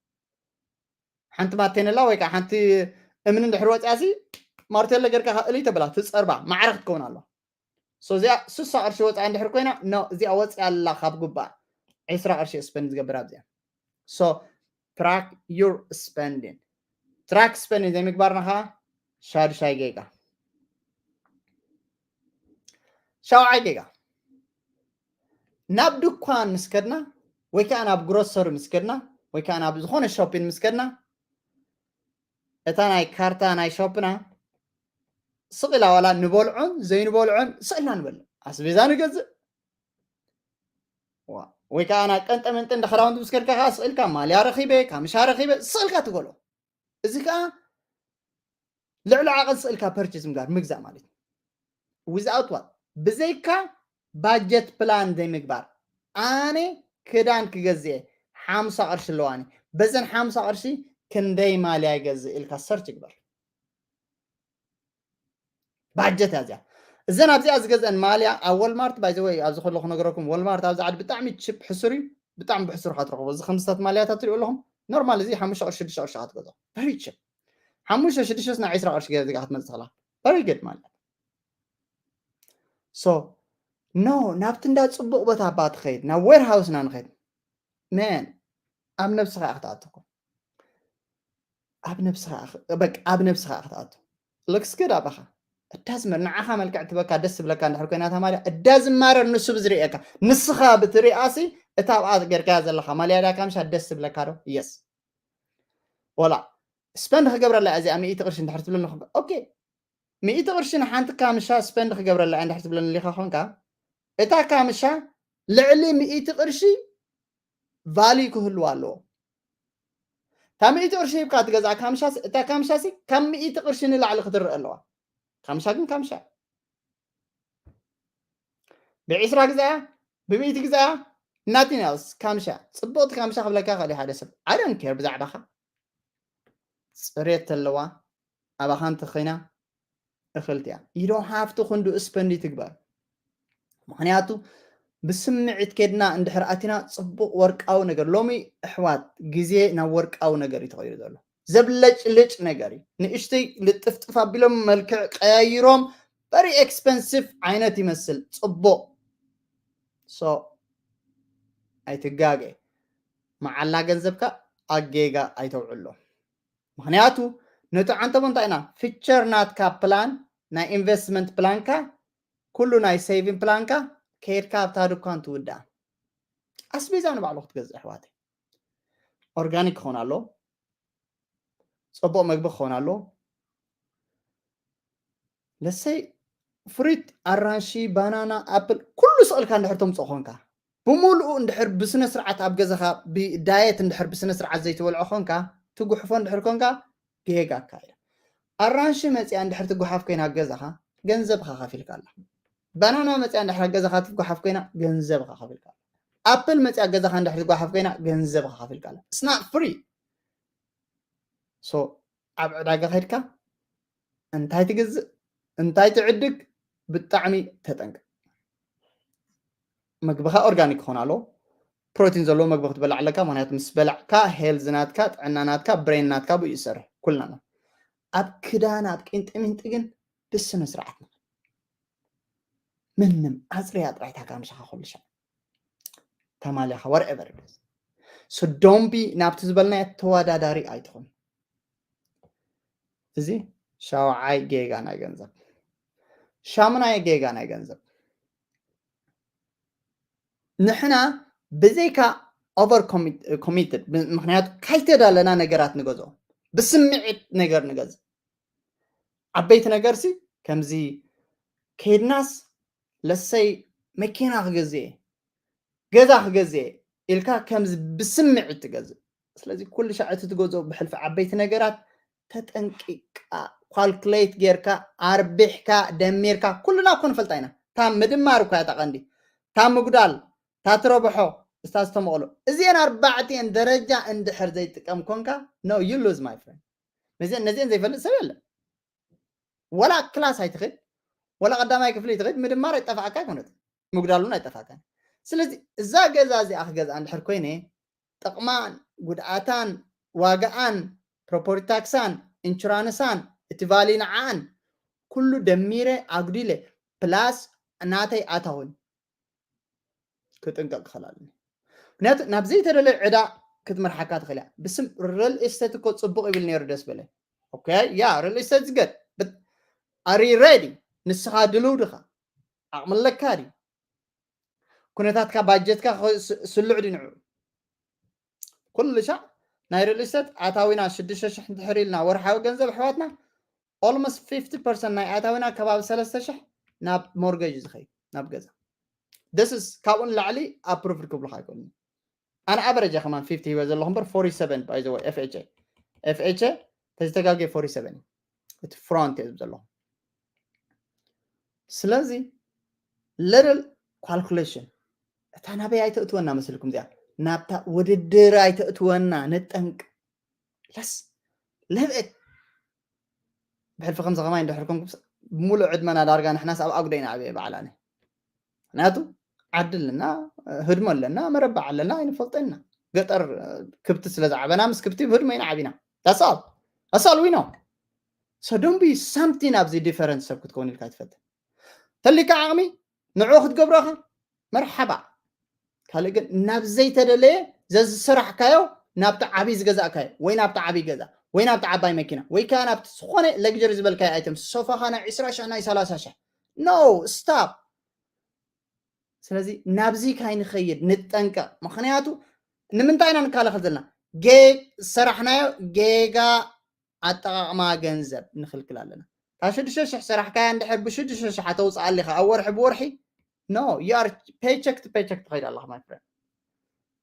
ሓንቲ ማቴነላ ወይ ከዓ ሓንቲ እምኒ እንድሕር ወፅያሲ ማርቴሎ ጌርካ እልይ ተብላ ትፀርባ ማዕረ ክትከውን ኣለዋ እዚኣ ስሳ ቅርሺ ወፃኢ እንድሕር ኮይና እዚኣ ወፅያ ኣላ ካብ ጉባኣ ዕስራ ቅርሺ ስፐንድ ዝገብር ኣብዚኣ so track your spending track spending ዘይምግባርና ከዓ ሻዱሻይ ጌጋ ሻውዓይ ጌጋ ናብ ድኳን ምስ ከድና ወይ ከዓ ናብ ግሮሰሪ ምስ ከድና ወይ ከዓ ናብ ዝኾነ ሾፒን ምስ ከድና እታ ናይ ካርታ ናይ ሾፕና ስቕ ኢላ ዋላ ንበልዖን ዘይንበልዖን ስቕ ኢልና ንበልዕ ኣስቤዛ ንገዝእ ወይ ከዓ ናብ ቀንጠ መንጠ እንደ ክዳውንቲ ምስ ከድካ ከዓ ስቕ ኢልካ ማልያ ረኺበ ካምሻ ረኺበ ስቕ ኢልካ ትበልዖ እዚ ከዓ ልዕሊ ዓቐን ስእልካ ፐርችስ ምግባር ምግዛእ ማለት እዩ without what ብዘይካ ባጀት ፕላን ዘይምግባር ኣነ ክዳን ክገዝእ እየ፣ ሓምሳ ቅርሺ ኣለዋኒ፣ በዘን ሓምሳ ቅርሺ ክንደይ ማልያ ይገዝእ ኢልካ ሰርች ግበር። ባጀት እያ እዚኣ። እዘን ኣብዚኣ ዝገዝአን ማልያ ኣብ ወልማርት፣ ባይ ዘ ወይ፣ ኣብዚ ከለኹ ነገረኩም፣ ወልማርት ኣብዚ ዓዲ ብጣዕሚ ችፕ፣ ሕሱር እዩ። ብጣዕሚ ብሕሱር ኢኻ ትረኽቦ። እዚ ከምዚታት ማልያታት ትሪኡ ኣለኹም፣ ኖርማል እዚ ሓሙሽተ ቅርሺ ሽዱሽተ ቅርሺ ኢኻ ትገዝኦ። ቨሪ ችፕ። ሓሙሽተ ሽዱሽተ ናይ ዒስራ ቅርሺ ገይረ ዚኣ ክትመጽእ ትኽእላ። ቨሪ ግድ ማለት። ሶ ኖ፣ ናብቲ እንዳ ጽቡቕ ቦታ እባ ትኸይድ፣ ናብ ዌርሃውስና ንኸይድ። መን ኣብ ነብስኻ ኢኻ ክትኣቱ እኮ። ኣብ ነብስኻ ኢኻ- በቃ ኣብ ነብስኻ ኢኻ ክትኣቱ። ልክስ ግድ ኣባኻ እዳዝመር ንዓኻ መልክዕ ትበካ ደስ ዝብለካ እንድሕር ኮይና እታ ማልያ እዳዝማረር ንሱ ብዝርእየካ ንስኻ ብትሪኣሲ እታ ኣብኣ ጌርካያ ዘለኻ ማልያ ዳ ካምሻ ደስ ዝብለካ ዶ? የስ። ወላ ስፐንድ ክገብረላ እዚኣ ሚእቲ ቅርሺ እንድሕር ትብለኒ ኾንካ፣ ኦኬ፣ ሚእቲ ቅርሺ ንሓንቲ ካምሻ ስፐንድ ክገብረላ እየ እንድሕር ትብለኒ ሊኻ ኾንካ፣ እታ ካምሻ ልዕሊ ሚእቲ ቅርሺ ቫልዩ ክህልዋ ኣለዎ። እታ ሚእቲ ቅርሺ ሂብካ ትገዝኣ ካምሻ፣ እታ ካምሻ ሲ ካብ ሚእቲ ቅርሺ ንላዕሊ ክትረአ ኣለዋ። ካምሻ ግን ካምሻ ብዒስራ ግዛያ፣ ብሚእቲ ግዛያ፣ ናቲን ኤልስ። ካምሻ ጽቡቕቲ ካምሻ ክብለካ ይኽእል እዩ ሓደ ሰብ። I don't care ብዛዕባኻ። ጽሬት ተለዋ፣ ኣባኻ እንተኾይና እኽልቲ እያ። You don't have to ክንዱ ስፐንዲ ትግበር። ምኽንያቱ ብስምዒት ከድና እንድሕር ኣቲና ጽቡቕ ወርቃዊ ነገር፣ ሎሚ ኣሕዋት ግዜ ናብ ወርቃዊ ነገር እዩ ተቐይሩ ዘሎ። ዘብለጭልጭ ነገር እዩ። ንእሽተይ ልጥፍጥፍ ኣቢሎም መልክዕ ቀያይሮም፣ very expensive ዓይነት ይመስል ጽቡቕ። So ኣይትጋገ፣ መዓላ ገንዘብካ ኣብ ጌጋ ኣይተውዕሎ። ምኽንያቱ ነቲ ዓንተቦ እንታይ ኢና፣ ፊቸር ናትካ ፕላን፣ ናይ ኢንቨስትመንት ፕላንካ፣ ኩሉ ናይ ሴቪንግ ፕላንካ ከይድካ ኣብታ ድኳን ትውዳ። ኣስቤዛ ንባዕሉ ክትገዝእ ኣሕዋተይ፣ ኦርጋኒክ ክኸውን ኣሎ፣ ጽቡቕ መግቢ ክኸውን ኣሎ። ለሰይ ፍሪት፣ ኣራንሺ፣ ባናና፣ ኣፕል፣ ኩሉ ስቕልካ እንድሕር ተምፅኦ ኾንካ፣ ብምሉኡ እንድሕር ብስነ ስርዓት ኣብ ገዛኻ ብዳየት እንድሕር ብስነ ስርዓት ዘይትበልዖ ኾንካ፣ ትጉሕፎ እንድሕር ኮንካ፣ ጌጋካ እያ። ኣራንሺ መፅያ እንድሕር ትጓሓፍ ኮይና ኣብ ገዛኻ፣ ገንዘብኻ ከፊልካ ኣላ። ባናና መፅያ እንድሕር ኣብ ገዛኻ ትጓሓፍ ኮይና፣ ገንዘብኻ ከፊልካ ኣላ። ኣፕል መፅያ ኣብ ገዛኻ እንድሕር ትጓሓፍ ኮይና፣ ገንዘብኻ ከፊልካ ኣላ። It's not free። So ኣብ ዕዳጋ ከድካ እንታይ ትግዝእ እንታይ ትዕድግ ብጣዕሚ ተጠንቀቅ። መግብኻ ኦርጋኒክ ክኾን ኣለዎ። ፕሮቲን ዘለዎ መግቢ ክትበላዕ ኣለካ። ምክንያቱ ምስ በላዕካ ሄልዝ ናትካ፣ ጥዕና ናትካ፣ ብሬን ናትካ ብኡ ይሰርሕ። ኩልና ኣብ ክዳን ኣብ ቂንጥሚንጢ ግን ብስነ ስርዓት ንኸድ። ምንም ኣጽርያ ጥራይ እታ ካምሻኻ ኩሉ ሻዕ ተማሊኻ whatever it is። So don't be ናብቲ ዝበልናዮ ተወዳዳሪ ኣይትኹን። እዚ ሻውዓይ ጌጋ ናይ ገንዘብ፣ ሻሙናይ ጌጋ ናይ ገንዘብ። ንሕና ብዘይካ ኦቨር ኮሚትድ፣ ምክንያቱ ካይተዳለና ነገራት ንገዝኦ ብስምዒት ነገር ንገዝእ። ዓበይቲ ነገርሲ ከምዚ ከይድናስ ለሰይ መኪና ክገዝእ እየ፣ ገዛ ክገዝእ እየ ኢልካ ከምዚ ብስምዒት ትገዝእ። ስለዚ ኩሉ ሻዕ እቲ ትገዝኦ ብሕልፊ ዓበይቲ ነገራት ተጠንቂቅካ፣ ኳልኩሌት ጌርካ፣ ኣርቢሕካ፣ ደሚርካ፣ ኩልና እኮ ንፈልጣ ኢና። እታ ምድማር እኳ እያ እታ ቀንዲ። እታ ምጉዳል፣ እታ ትረብሖ፣ እታ ዝተመቕሎ። እዚአን ኣርባዕቲአን ደረጃ እንድሕር ዘይጥቀም ኮንካ፣ no, you lose, my friend። ነዚአን፣ ነዚአን ዘይፈልጥ ሰብ የለን። ወላ ክላስ ኣይትኽድ፣ ወላ ቀዳማይ ክፍሊ ኣይትኽድ፣ ምድማር ኣይጠፋኣካ ኣይኮነትን፣ ምጉዳል እውን ኣይጠፋኣካን። ስለዚ እዛ ገዛ እዚኣ ክገዝኣ እንድሕር ኮይነ፣ ጥቕማን፣ ጉድኣታን፣ ዋጋኣን፣ ፕሮፐርቲ ታክሳን፣ ኢንሹራንሳን፣ እቲ ቫሊ ንዓኣን፣ ኩሉ ደሚረ፣ ኣጉዲለ፣ ፕላስ ናተይ ኣታውን ክጥንቀቕ ክኽእል ኣለኒ። ምክንያቱ ናብ ዘይተደለየ ዕዳ ክትመርሓካ ትኽእል እያ። ብስም ሪል ኤስቴት እኮ ጽቡቕ ይብል ነይሩ ደስ በለ። ኦኬ፣ ያ ሪል ኤስቴት ዝገድ። But are you ready? ንስኻ ድልው ድኻ? ዓቕሚ ኣለካ ድዩ? ኩነታትካ፣ ባጀትካ ኸ-፣ ስ-፣ ስሉዕ ድዩ ንዕኡ? ኩሉ ሻዕ ናይ ሪል ኤስቴት ኣታዊና ሽዱሽተ ሽሕ እንድሕር ኢልና ወርሓዊ ገንዘብ ኣሕዋትና፣ ኦልሞስት ፊፍቲ ፐርሰንት ናይ ኣታዊና ከባቢ ሰለስተ ሽሕ ናብ ሞርገጅ እዩ ዝኸይድ፣ ናብ ገዛ። This is ካብኡ ንላዕሊ ኣፕሩቭድ ክብሉኻ ኣይክእሉን። ኣነ ኣቨሬጅ እየ ከማን ፊፍቲ ሂበ ዘለኹ እምበር ፎርቲ ሰቨን፣ by the way፣ ኤፍ ኤች ኤ። ኤፍ ኤች ኤ ተዝተጋግየ ፎርቲ ሰቨን እዩ። እቲ ፍሮንት እየ ዝብል ዘለኹ። ስለዚ ሊትል ካልኩሌሽን፣ እታ ናበይ ኣይተእትወና መስልኩም እዚኣ? ናብታ ውድድር ኣይተእትወና፣ ንጠንቅ። ለስ ለብእት ብሕልፊ ከምዚ ከማይ እንድሕር ኮንኩም ብሙሉእ ዕድመና ዳርጋ ንሕናስ ኣብ ኣጉዶ ኢና ዓብየ ባዕላነ። ምክንያቱ ዓዲ ኣለና፣ ህድሞ ኣለና፣ መረባዕ ኣለና፣ ኣይንፈልጦ ኢና። ገጠር ክብቲ ስለ ዝዓበና ምስ ክብቲ ህድሞ ኢና ዓቢና። That's all. That's all we know. So don't be something ኣብዚ ዲፈረንስ ሰብ ክትከውን ኢልካ ትፈትን። ተሊካ ዓቕሚ ንዑ ክትገብሮኻ መርሓባ። ካልእ ግን ናብ ዘይተደለየ ዘዝሰራሕካዮ ናብቲ ዓብይ ዝገዛእካዮ ወይ ናብቲ ዓብይ ገዛ ወይ ናብቲ ዓባይ መኪና ወይ ከዓ ናብቲ ዝኾነ ለግጀሪ ዝበልካዮ ኣይተም ሶፋኻ ናይ ዕስራ ሽሕ ናይ ሰላሳ ሽሕ no stop። ስለዚ ናብዚ ካይንኸይድ ንጠንቀቕ። ምክንያቱ ንምንታይ ኢና ንካለኸል ዘለና? ዝሰራሕናዮ ጌጋ ኣጠቓቕማ ገንዘብ ንኽልክል ኣለና። ካብ ሽዱሽተ ሽሕ ሰራሕካያ እንድሕር ብሽዱሽተ ሽሕ ኣተውፅኣሊኻ ኣብ ወርሒ ብወርሒ no you are paycheck to paycheck ትኸይድ ኣለኻ my friend።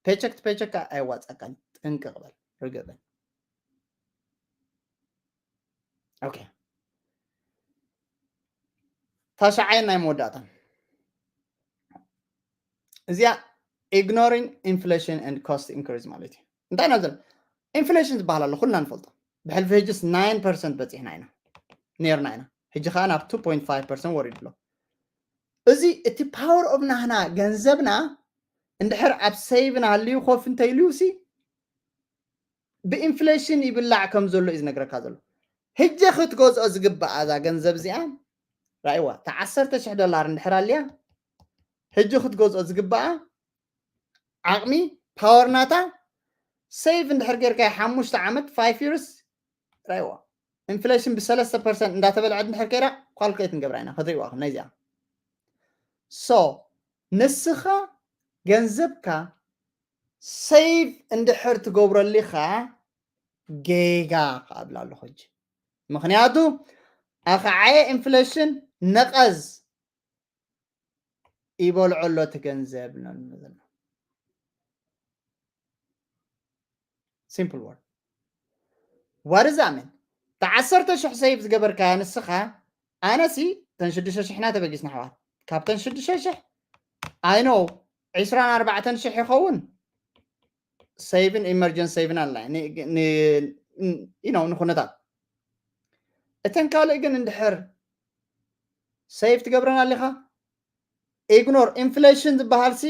Paycheck to paycheck ኣየዋፃካን። ጥንቅቕ በል፣ ርግእ በል። Okay፣ ታሽዓይን ናይ መወዳእታን እዚኣ ignoring inflation and cost increase ማለት እዩ። እንታይ ናብ ዘሎ ኢንፍሌሽን ዝበሃል ኣሎ ኩልና ንፈልጦ። ብሕልፊ ሕጅስ ናይን ፐርሰንት በፂሕና ኢና ነርና ኢና። ሕጂ ከዓ ናብ two point five percent ወሪዱ ኣሎ። እዚ እቲ power of ናህና ገንዘብና እንድሕር ኣብ ሴቭ ናሃልዩ ኮፍ እንተይልዩ ሲ ብኢንፍሌሽን ይብላዕ ከም ዘሎ እዩ ዝነግረካ ዘሎ። ሕጂ ክትገዝኦ ዝግባኣ እዛ ገንዘብ እዚኣ ራእይዋ እታ ዓሰርተ ሽሕ ዶላር እንድሕር ኣልያ ሕጂ ክትገዝኦ ዝግባኣ ዓቕሚ ፓወር ናታ ሴቭ እንድሕር ጌርካ ሓሙሽተ ዓመት five years ራእይዋ ኢንፍሌሽን ብሰለስተ ፐርሰንት እንዳተበልዐት እንድሕር ከይዳ ካልኩሌት ንገብራ ኢና ክትሪእዋ ከም ናይዚኣ። So ንስኻ ገንዘብካ ሴቭ እንድሕር ትገብረሊኻ ጌጋ ክኣብላ ኣለኹ ሕጂ። ምክንያቱ ኣኸዓየ ኢንፍሌሽን ነቐዝ ይበልዖ ኣሎ እቲ ገንዘብ ነው። Simple word። What does that mean? ተዓሰርተ ሽሕ ሴቭ ዝገበርካያ ንስኻ ኣነሲ ተን ሽዱሽተ ሽሕና ተበጊስና ኣሕዋት ካብተን ሽዱሽተ ሽሕ I know ዕስራን ኣርባዕተን ሽሕ ይኸውን ሴቭን ኢመርጀንሲ ሴቭን ኣላ you know ንኩነታት እተን ካልእ ግን እንድሕር ሴቭ ትገብረን ኣሊኻ ኢግኖር ኢንፍሌሽን ዝበሃል ሲ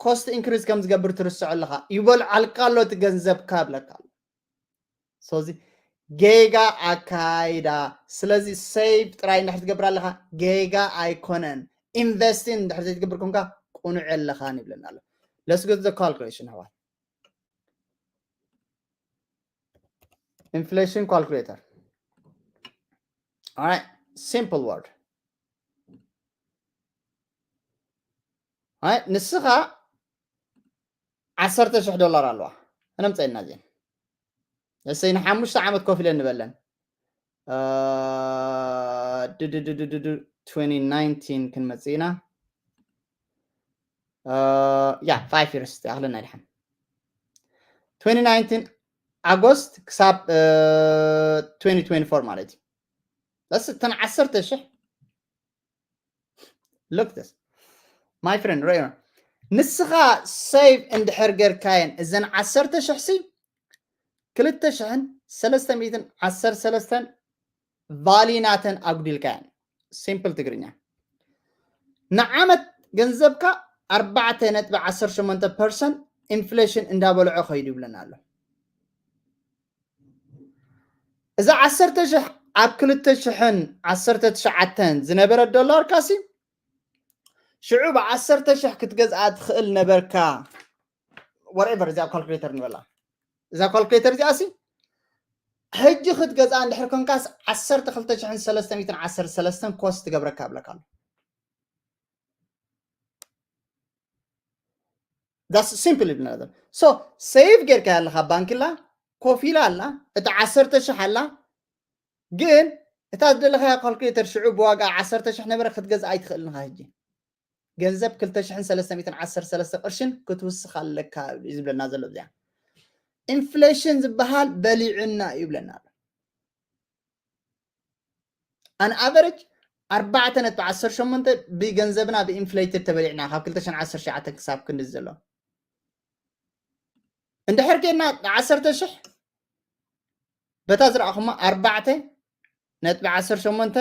ኮስት ኢንክሪዝ ከም ዝገብር ትርስዖ ኣለኻ ይበልዓልካ ኣሎ እቲ ገንዘብካ ብለካ ኣሎ። ስለዚ ጌጋ ኣካይዳ ስለዚ ሴቭ ጥራይ እንድሕር ትገብር ኣለኻ ጌጋ ኣይኮነን። ኢንቨስቲን እንድሕር ዘይትገብር ኮንካ ቁኑዕ ኣለኻን ይብለና ኣሎ። Let's go to the calculation ኣሕዋት። Inflation calculator. All right, simple word. All right, ንስኻ ዓሰርተ ሽሕ ዶላር ኣለዋ። ኣነምፀየና እዚአን እሰይ ንሓሙሽተ ዓመት ኮፍ ኢለን ንበለን twenty nineteen ክንመፅእ ኢና። ያ five years ይኣኽለና ይድሓን twenty nineteen ኣጎስት ክሳብ twenty twenty-four ማለት እዩ። በስ እተን ዓሰርተ ሽሕ look this my friend ሪኦ ንስኻ ሴቭ እንድሕር ጌርካየን እዘን ዓሰርተ ሽሕ ሲ ክልተ ሽሕን ሰለስተ ሚእትን ዓሰርተ ሰለስተን ቫሊ ናተን ኣጉዲልካየን። ሲምፕል ትግርኛ ንዓመት ገንዘብካ ኣርባዕተ ነጥቢ ዓሰርተ ሸሞንተ ፐርሰንት ኢንፍሌሽን እንዳበልዖ ከይዱ ይብለና ኣሎ። እዛ ዓሰርተ ሽሕ ኣብ ክልተ ሽሕን ዓሰርተ ትሽዓተን ዝነበረት ዶላር ካሲ ሽዑ ብዓሰርተ ሽሕ ክትገዝኣ ትኽእል ነበርካ። Whatever እዚኣ ካልኩሌተር ንበላ እዛ ካልኩሌተር እዚኣ ሲ ሕጂ ክትገዝኣ እንድሕር ኮንካስ ዓሰርተ ክልተ ሽሕን ሰለስተ ሚእትን ዓሰርተ ሰለስተን ኮስት ትገብረካ ብለካ ኣሎ። That's simple ይብልና ዘሎ። So ሴቭ ጌርካ ኣለካ ባንክ ላ ኮፍ ኢላ ኣላ እታ ዓሰርተ ሽሕ ኣላ ግን እታ ዝደለካያ ካልኩሌተር ሽዑ ብዋጋ ዓሰርተ ሽሕ ነበረ ክትገዝኣ ኣይትኽእልን ኢኻ ሕጂ። ገንዘብ ክልተ ሽሕን ሰለስተ ሚእትን ዓሰርተ ሰለስተ ቅርሽን ክትውስኽ ኣለካ እዩ ዝብለና ዘሎ። እዚኣ ኢንፍሌሽን ዝበሃል በሊዑና እዩ ይብለና ኣሎ። ኣን ኣቨሬጅ ኣርባዕተ ነጥቢ ዓሰርተ ሸሞንተ ብገንዘብና ብኢንፍሌትድ ተበሊዕና ካብ ክልተ ሽሕን ዓሰርተ ትሽዓተ ክሳብ ክንዲ ዘሎ እንድሕር ጌርና ዓሰርተ ሽሕ በታ ዝረኣኹማ ኣርባዕተ ነጥቢ ዓሰርተ ሸሞንተ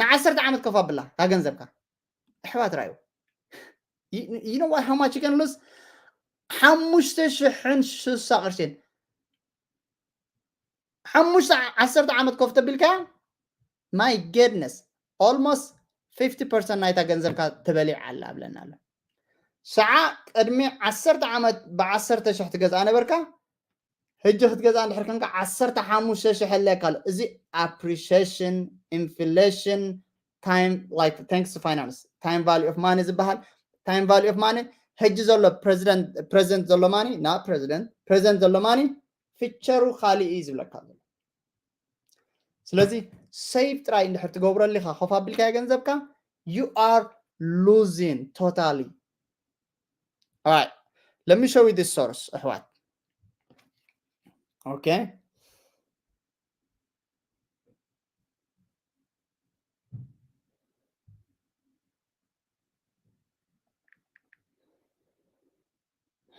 ንዓሰርተ ዓመት ከፍ ኣብላ እታ ገንዘብካ። ኣሕዋት ራዩ you know what, how much you can lose? ሓሙሽተ ሽሕን ሽሳ ቅርሽን ሓሙሽተ ዓሰርተ ዓመት ኮፍ ተቢልካ my goodness, almost fifty percent ናይታ ገንዘብካ ተበሊዓ ኣላ ኣብለና ኣሎ። ሰዓ ቅድሚ ዓሰርተ ዓመት ብዓሰርተ ሽሕ ትገዝኣ ነበርካ፣ ሕጂ ክትገዝኣ እንድሕር ከንካ ዓሰርተ ሓሙሽተ ሽሕ ኣለካ ኣሎ። እዚ appreciation, inflation, time, like thanks to finance, time value of money ዝበሃል። Time value of money ሕጂ ዘሎ ፕረዚደንት ፕረዚደንት ዘሎ ማኒ ና ፕረዚደንት ፕረዚደንት ዘሎ ማኒ ፊቸሩ ካሊእ እዩ ዝብለካ ዘሎ። ስለዚ ሴቭ ጥራይ እንድሕር ትገብረሉ ኢኻ ኮፍ ኣቢልካዮ ገንዘብካ you are losing totally. Alright, let me show you this source ኣሕዋት። Okay.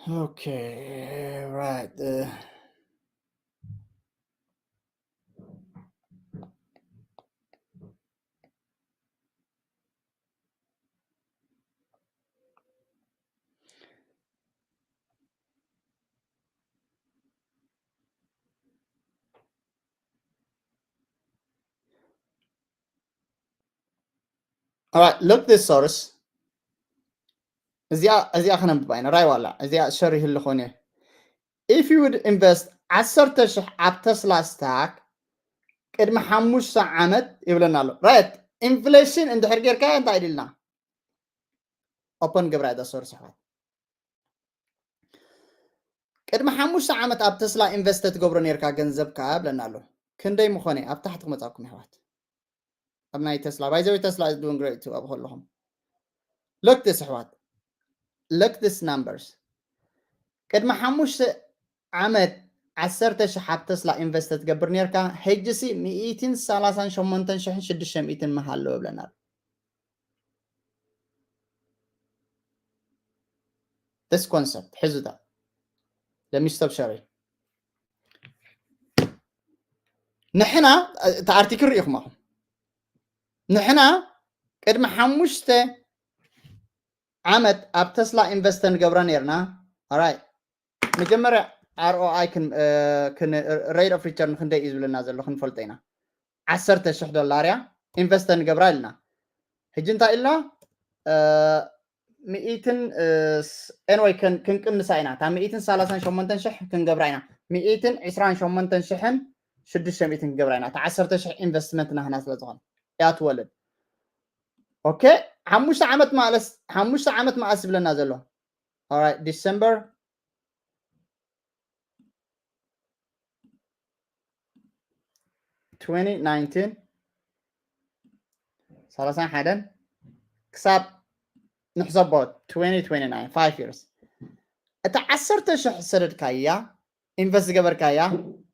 Okay, right. Uh, Alright, look this source. እዚኣ እዚኣ ከነንብባ ኢና። ራይ ዋላ እዚኣ ሸር ይህልኾን እየ። If you would invest ዓሰርተ ሽሕ ኣብ ተስላ ስታክ ቅድሚ ሓሙሽተ ዓመት ይብለና ኣሎ። ራይት ኢንፍሌሽን እንድሕር ጌርካ እንታይ ኢልና ኦፐን ግብራ እዛ ሶርስ ኣሕዋት። ቅድሚ ሓሙሽተ ዓመት ኣብ ተስላ ኢንቨስት ትገብሮ ነርካ ገንዘብካ ብለና ኣሎ። ክንደይ ምኾነ ኣብ ታሕቲ ክመጻኩም ኣሕዋት። ኣብ ናይ ተስላ ባይዘዊ ተስላ is doing great too ኣብ ከለኹም። Look this ኣሕዋት። Look this numbers። ቅድሚ ሓሙሽተ ዓመት ዓሰርተ ሽሕ ኣብ ተስላ ኢንቨስት ትገብር ነርካ፣ ሕጂ ሲ ሚእትን ሰላሳን ሸሞንተን ሽሕን ሽዱሽተ ሚእትን ምሃለወ ብለና ኣሎ። This concept ሕዙታ ለሚስተብ ሸሪ ንሕና እቲ ኣርቲክል ርኢኹም ኣኹም። ንሕና ቅድሚ ሓሙሽተ ዓመት ኣብ ተስላ ኢንቨስት ንገብራ ነርና። ራይ መጀመርያ ኣርኦኣይ ሬት ኦፍ ሪተርን ክንደይ እዩ ዝብለና ዘሎ ክንፈልጦ ኢና። ዓሰርተ ሽሕ ዶላር እያ ኢንቨስት ንገብራ ኢልና። ሕጂ እንታይ ኢልና? ሚእትን ኤንወይ ክንቅንሳ ኢና። እታ ሚእትን ሰላሳን ሸሞንተን ሽሕ ክንገብራ ኢና። ሚእትን ዕስራን ሸሞንተን ሽሕን ሽዱሽተ ሚእትን ክንገብራ ኢና። እታ ዓሰርተ ሽሕ ኢንቨስትመንት ናህና ስለ ዝኾነ እያ ትወልድ። ኦኬ፣ ሓሙሽተ ዓመት ማለት ሓሙሽተ ዓመት መኣስ ይብለና ዘሎ። Alright, December twenty nineteen ሰላሳን ሓደን ክሳብ ንሕሰቦ twenty twenty-nine five years እታ ዓሰርተ ሽሕ ዝሰደድካያ ኢንቨስት ዝገበርካያ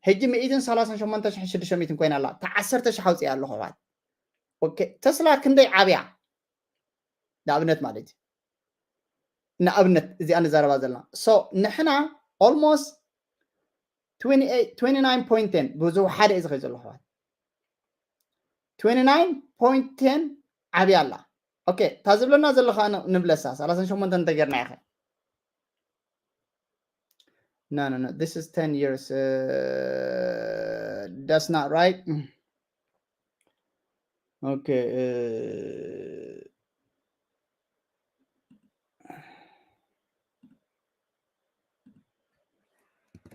ሕጂ ሚእትን ሰላሳን ሸሞንተ ሽሕ ሽዱሽተ ሚእትን ኮይና ኣላ። እታ ዓሰርተ ሽሕ ኣውፅኣ ኣለኹ ኣሕዋት። ኦኬ፣ ተስላ ክንደይ ዓብያ ንኣብነት ማለት እዩ። ንኣብነት እዚኣ ንዛረባ ዘለና so ንሕና almost twenty-eight twenty-nine point ten ብዙ ሓደ እዩ ዝኸይ ዘሎ ኣሕዋት። Twenty-nine point ten ዓብያ ኣላ። ኦኬ፣ እታ ዝብለና ዘሎ ከዓ ንብለሳ ሰላሳን ሸሞንተን እንተጌርና ኢኸ No, no, no. This is ten years. Uh, that's not right. Okay. Uh,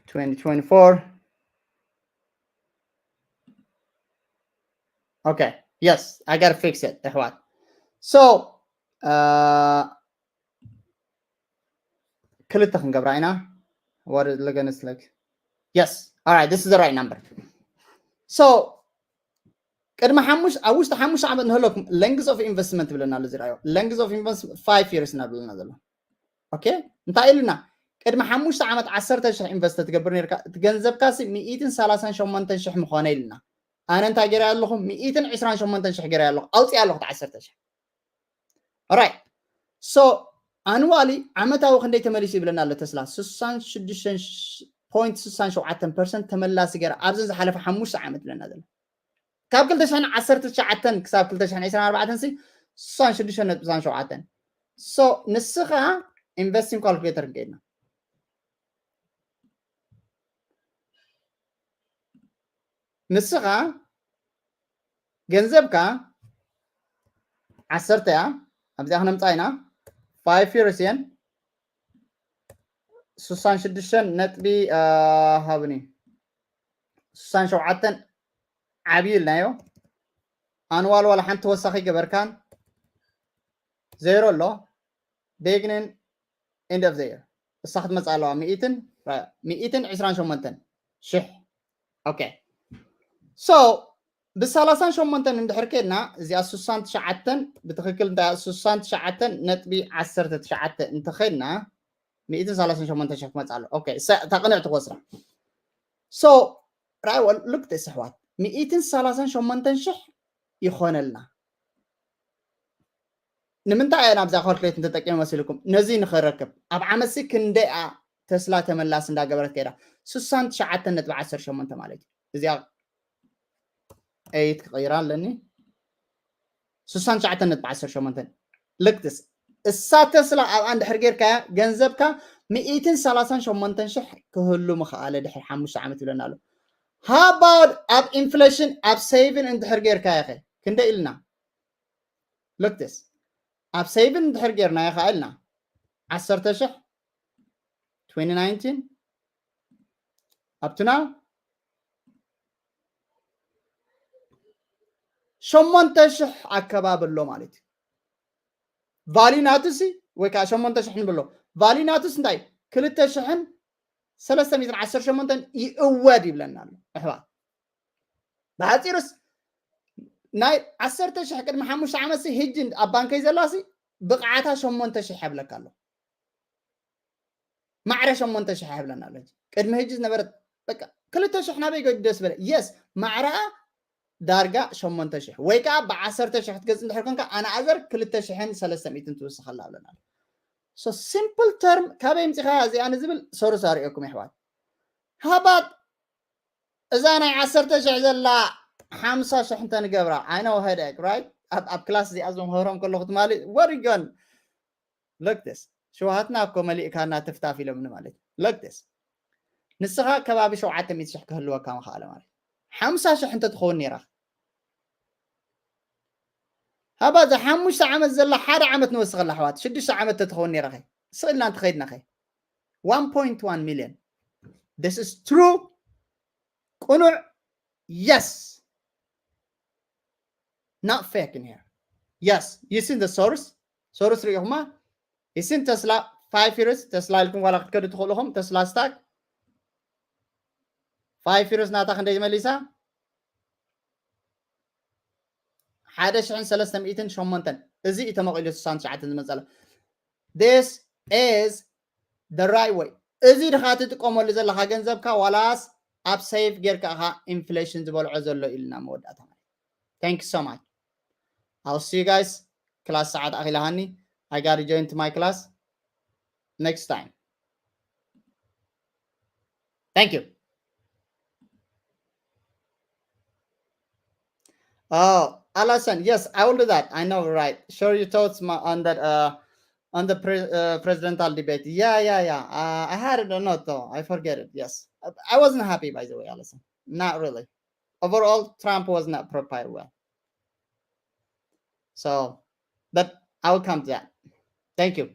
twenty twenty-four. Okay. Yes, I gotta fix it. ኣሕዋት. So, uh, ክልተ ክንገብራ ኢና። What is Leganes like? Yes. All right, this is the right number. So ቅድሚ ሓሙሽ ኣብ ውሽጢ ሓሙሽተ ዓመት ንህለኩም length of investment ይብለና ኣሎ። ዝረኣዮ length of investment five years እናብለና ዘሎ። ኦኬ፣ እንታይ ኢሉና? ቅድሚ ሓሙሽተ ዓመት ዓሰርተ ሽሕ ኢንቨስት ትገብር ነርካ፣ እቲ ገንዘብካ ሲ ሚእትን ሰላሳን ሸሞንተን ሽሕ ምኾነ ኢሉና። ኣነ እንታይ ገይረ ኣለኹ? ሚእትን ዕስራን ሸሞንተን ሽሕ ገይረ ኣለኹ። ኣውፅእ ኣለኹ ዓሰርተ ሽሕ። Alright. So ኣንዋሊ ዓመታዊ ክንደይ ተመሊሱ ይብለና ኣሎ ተስላ? ስሳን ሽዱሽተን ፖይንት ስሳን ሸውዓተን ፐርሰንት ተመላሲ ገይራ ኣብዘን ዝሓለፈ ሓሙሽተ ዓመት ይብለና ዘሎ። ካብ ክልተ ሽሕን ዓሰርተ ትሽዓተን ክሳብ ክልተ ሽሕን ዕስራን ኣርባዕተን ሲ ስሳን ሽዱሽተን ነጥቢ ስሳን ሸውዓተን። So ንስኻ ኢንቨስቲንግ ካልኩሌተር ከይድና ንስኻ ገንዘብካ ዓሰርተ እያ። ኣብዚኣ ክነምፃ ኢና። ፋይቭ ዩርስ እየን። ስሳን ሽዱሽተን ነጥቢ ሃብኒ ስሳን ሸውዓተን ዓብዩ ኢልናዮ። ኣንዋል ዋላ ሓንቲ ተወሳኺ ገበርካን ዜሮ ኣሎ። ቤግንን ኤንድ ኦፍ ዘየር እሳ ክትመፅእ ኣለዋ። ሚእትን ሚእትን ዕስራን ሸሞንተን ሽሕ። ኦኬ። So ብሰላሳን ሸሞንተን እንድሕር ከድና እዚኣ ስሳን ትሽዓተን ብትኽክል እንታይ ስሳን ትሽዓተን ነጥቢ ዓሰርተ ትሽዓተ እንተኸድና ሚእትን ሰላሳን ሸሞንተን ሽሕ ክመፅእ ኣሎ። ኦኬ። እታ ቅንዕቲ ክወስዳ። So right, well, look this ኣሕዋት፣ ሚእትን ሰላሳን ሸሞንተን ሽሕ ይኾነልና። ንምንታይ እየ ናብዛ ካልኩሌት እንተጠቂመ መሲልኩም? ነዚ ንኽረክብ። ኣብ ዓመትሲ ክንደይ እያ ተስላ ተመላስ እንዳገበረት ከይዳ? ስሳን ትሽዓተን ነጥቢ ዓሰርተ ሸሞንተ ማለት እዩ። እዚኣ ኤይት ክቕይራ ኣለኒ። ስሳን ትሽዓተን ነጥቢ ዓሰርተ ሸሞንተ። ልክትስ እሳ ተስላ ኣብኣ እንድሕር ጌርካያ ገንዘብካ ሚእትን ሰላሳን ሸሞንተን ሽሕ ክህሉ ምኽኣለ ድሕሪ ሓሙሽተ ዓመት ይብለና ኣሎ። ሃባድ ኣብ ኢንፍሌሽን ኣብ ሴቪን እንድሕር ጌርካያ ኸ ክንደይ ኢልና? ልክትስ ኣብ ሴቪን እንድሕር ጌርናዮ ኸኣ ኢልና ዓሰርተ ሽሕ twenty nineteen up to now ሸሞንተ ሽሕ ኣከባቢ ኣሎ ማለት እዩ። ቫሊ ናቱሲ ወይ ከዓ ሸሞንተ ሽሕ ንብሎ ቫሊ ናቱስ እንታይ ክልተ ሽሕን ሰለስተ ሚእትን ዓሰርተ ሸሞንተን ይእወድ ይብለና ኣሎ። ኣሕዋት ብሓፂሩስ ናይ ዓሰርተ ሽሕ ቅድሚ ሓሙሽተ ዓመት ሲ ህጂ ኣብ ባንከይ ዘላሲ ብቕዓታ ሸሞንተ ሽሕ የብለካ ኣሎ። ማዕረ ሸሞንተ ሽሕ ይብለና ኣሎ። ቅድሚ ህጂ ዝነበረት በቃ ክልተ ሽሕ ናበይ ገዱ ደስ በለ። የስ ማዕረኣ ዳርጋ ሸሞንተ ሽሕ ወይ ከዓ ብዓሰርተ ሽሕ ክትገዝእ እንድሕር ኮንካ ኣነኣዘር ክልተ ሽሕን ሰለስተ ሚእትን ትውስኸላ ኣለና። So simple term ካበይ ምፂኻ እዚኣ ንዝብል ሶርስ ኣርእየኩም የሕዋት ሃባት እዛ ናይ ዓሰርተ ሽሕ ዘላ ሓምሳ ሽሕ እንተንገብራ I know headache right? ኣብ ክላስ እዚኣ ዝምህሮም ከለኹ ትማሊ ወሪጎን ለክተስ ሸውሃትና እኮ መሊእካና ትፍታፍ ኢሎምኒ ማለት ለክተስ ንስኻ ከባቢ ሸውዓተ ሚእቲ ሽሕ ክህልወካ ምኽኣለ ማለት ሓምሳ ሽሕ እንተትኸውን ነይራ ሃባ እዛ ሓሙሽተ ዓመት ዘላ ሓደ ዓመት ንወስኸላ ኣሕዋት ሽዱሽተ ዓመት ተትኸውን ነይራ ኸ ስቕ ኢልና እንተኸይድና ኸ one point one million this is true ቅኑዕ yes not fake in here yes you seen the source source ሪኢኹማ you seen Tesla five years Tesla ኢልኩም ዋላ ክትከዱ ትኽእሉ ኹም Tesla stock five years ናታ ክንደይ መሊሳ ሓደ ሽሕን ሰለስተ ሚእትን ሸሞንተን እዚ እዩ ተመቒሉ ስሳን ትሽዓተን ዝመፀለ this is the right way እዚ ድኻ ትጥቀመሉ ዘለኻ ገንዘብካ ዋላስ ኣብ ሴቭ ጌርካ ኢኻ ኢንፍሌሽን ዝበልዖ ዘሎ ኢልና መወዳእታ ማለት thank you so much I'll see you guys ክላስ ሰዓት ኣኺላሃኒ I gotta join to my class next time thank you Oh, Alasan, yes, I will do that. I know, right? Share your thoughts on that uh, on the pre- uh, presidential debate. Yeah, yeah, yeah. Uh, I had it or not though. I forget it. Yes, I wasn't happy by the way, Alasan. Not really. Overall, Trump was not prepared well. So, but I will come to that. Thank you.